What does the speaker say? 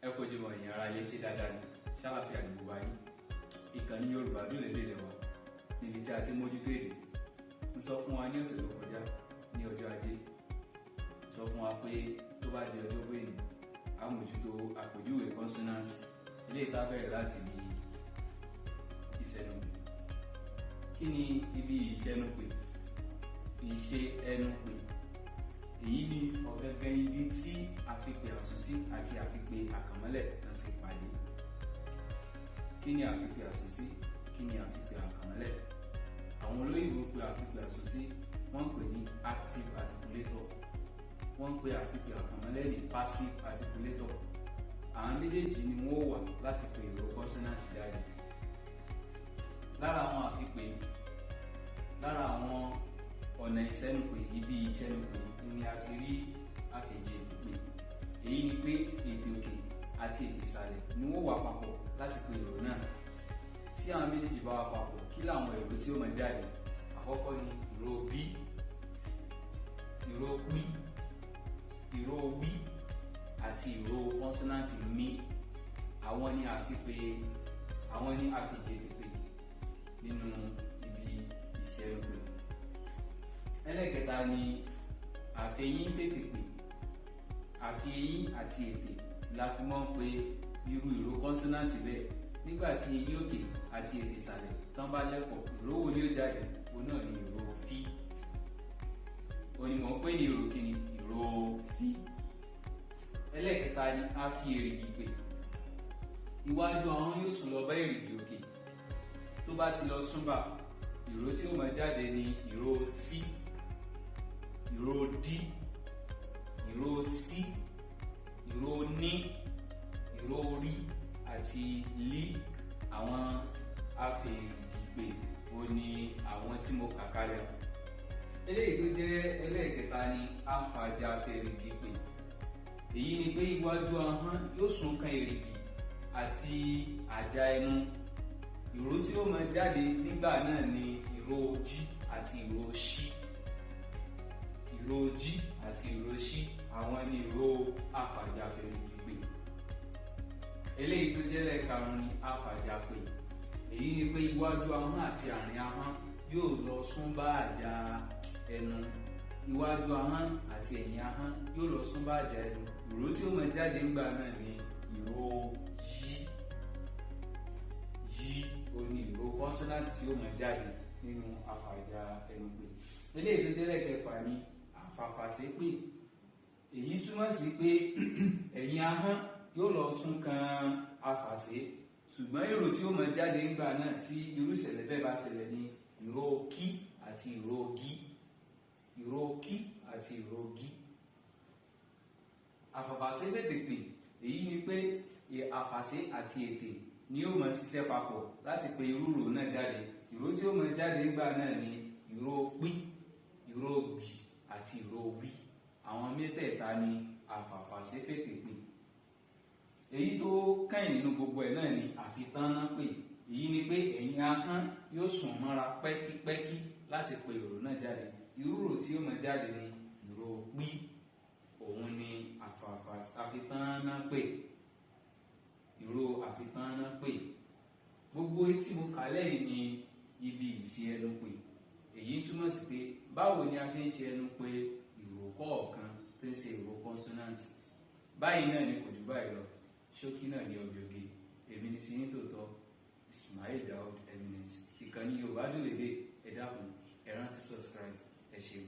Ẹ kú ojúmọ́, ẹ̀yin ará ilé. Ṣe dáadáa ni? Ṣàlàfíà ní gbogbo ayé? Ìkànnì Yorùbá Dùn Lédè lẹ́wà, níbi tí a ti mójútó èdè. Ń sọ fún wa ní ọ̀sẹ̀ tó kọjá, ní ọjọ́ Ajé, sọ fún wa pé tó bá di ọjọ́ pé ní a mójútó àpèjúwe consonants, ilé ìta bẹ̀rẹ̀ láti ní ìṣẹ́nupè. Kí ni ibi ìṣẹ́nupè? Ìṣe ẹnu pè, èyí ni ọ̀gángan ibi tí àfipè àsúnsí àti àfipè àkànmọ́lẹ̀ náà ti pàdé. Kí ni àfipè àsúnsí? Kí ni àfipè àkànmọ́lẹ̀? Àwọn olóyìnbó pe àfipè àsúnsí, wọ́n ń pè ní active articulator. Wọ́n ń pe àfipè àkànmọ́lẹ̀ ní passive articulator. Àwọn méjèèjì ni wọ́n wà láti pe ìró consonant jáde. Lára àwọn àfipè, lára àwọn ọ̀nà ìṣẹ́nupè, ibi ìṣẹ́nupè ni a ti rí àfẹ̀jẹ̀ pípé. Èyí ni pé ètè òkè àti ètè ìsàlẹ̀ ni wọ́n wà papọ̀ láti pe ìró náà. Tí àwọn méjèèjì bá wà papọ̀, kí làwọn ìró tí ó máa jáde? Àkọ́kọ́ ni ìró b, ìró p, ìró w àti ìró consonant mi. Àwọn ni àfipè, àwọn ni àfẹ̀jẹ̀ pípé nínú ibi ìṣẹ́nupè. Ẹlẹ́kẹta ni àfẹ̀yìn fètèpè. Àfi eyín àti ètè la fi mọ́ ń pe irú ìró consonant bẹ́ẹ̀. Nígbà tí eyín òkè àti ètè ìsàlẹ̀ tán bá lẹ́pọ̀, ìró wo ni ó jáde? Òun náà ni ìró fí. Òun ni mò ń pè ní ìró kíni? Ìró fí. Ẹlẹ́kẹta ni a fi èrìgì pè. Iwájú ahọ́n yóò sún lọ bá èrìgì òkè. Tó bá ti lọ súnbà, ìró tí ó máa jáde ní ìró tí, ìró d, ìró sí, ìró ní, ìró rí àti lí. Àwọn afèrìgìpè ó ní àwọn tí mo kà kalẹ̀. Eléyìí tó jẹ́ ẹlẹ́ẹ̀kẹta ni afàjàfèrìgìpè. Èyí ni pé iwájú ahọ́n yóò sún kan èrìgì àti àjà ẹnu. Ìró tí ó máa jáde nígbà náà ni ìró jí àti ìró ṣí. Ìró jí àti ìró ṣí, àwọn ni ìró afàjàfèrìgìpè. Eléyìí tó jẹ́ lẹ́ẹ̀karùn ni afàjàpè. Èyí ni pé iwájú ahọ́n àti àárín ahọ́n yóò lọ sún bá àjà ẹnu. Iwájú ahọ́n àti ẹ̀yìn ahọ́n yóò lọ sún bá àjà ẹnu. Ìró tí ó máa jáde nígbà náà ni ìró yí. Yí ó ní ìró consonant tí ó máa jáde nínú afàjà ẹnu pè. Eléyìí tó jẹ́ lẹ́ẹ̀kẹfà ni àfàfàṣépè. Èyí túmọ̀ sí pé ẹ̀yìn ahọ́n yóò lọ sún kan afàṣé, ṣùgbọ́n ìró tí ó máa jáde nígbà náà tí irú ìṣẹ̀lẹ̀ bẹ́ẹ̀ bá ṣẹlẹ̀ ní ìró kí àti ìró gí. Ìró kí àti ìró gí. Àfàfàṣé fètèpè, èyí ni pé àfàṣé àti ètè ni yóò máa ṣiṣẹ́ papọ̀ láti pe irú ìró náà jáde. Ìró tí ó máa jáde nígbà náà ni ìró pí, ìró bì àti ìró wí. Àwọn mẹ́tẹ̀ẹ̀ta ni àfàfàṣé fètèpè. Èyí tó kẹ́yìn nínú gbogbo ẹ̀ náà ni àfitánná pè. Èyí ni pé ẹ̀yìn ahọ́n yóò sùn mọ́ra pẹ́kípẹ́kí láti pe ìró náà jáde. Irú ìró tí ó máa jáde ni ìró pí. Òun ni àfitánná pè, ìró àfitánná pè. Gbogbo etí mo kà lẹ́yìn ni ibi ìṣe ẹnu pè. Èyí túmọ̀ sí pé báwo ni a ṣe ń ṣe ẹnu pé ìró kọ̀ọ̀kan tó ń ṣe ìró consonant. Báyìí náà ni, kò jù báyìí lọ. Ṣókí náà ní ọbẹ̀ oge. Èmi ní ti yín tòótọ́, Ismail Daud Eminence. Ìkànnì Yorùbá Dùn Lédè. Ẹ dákun, ẹ rántí subscribe. Ẹ ṣeun.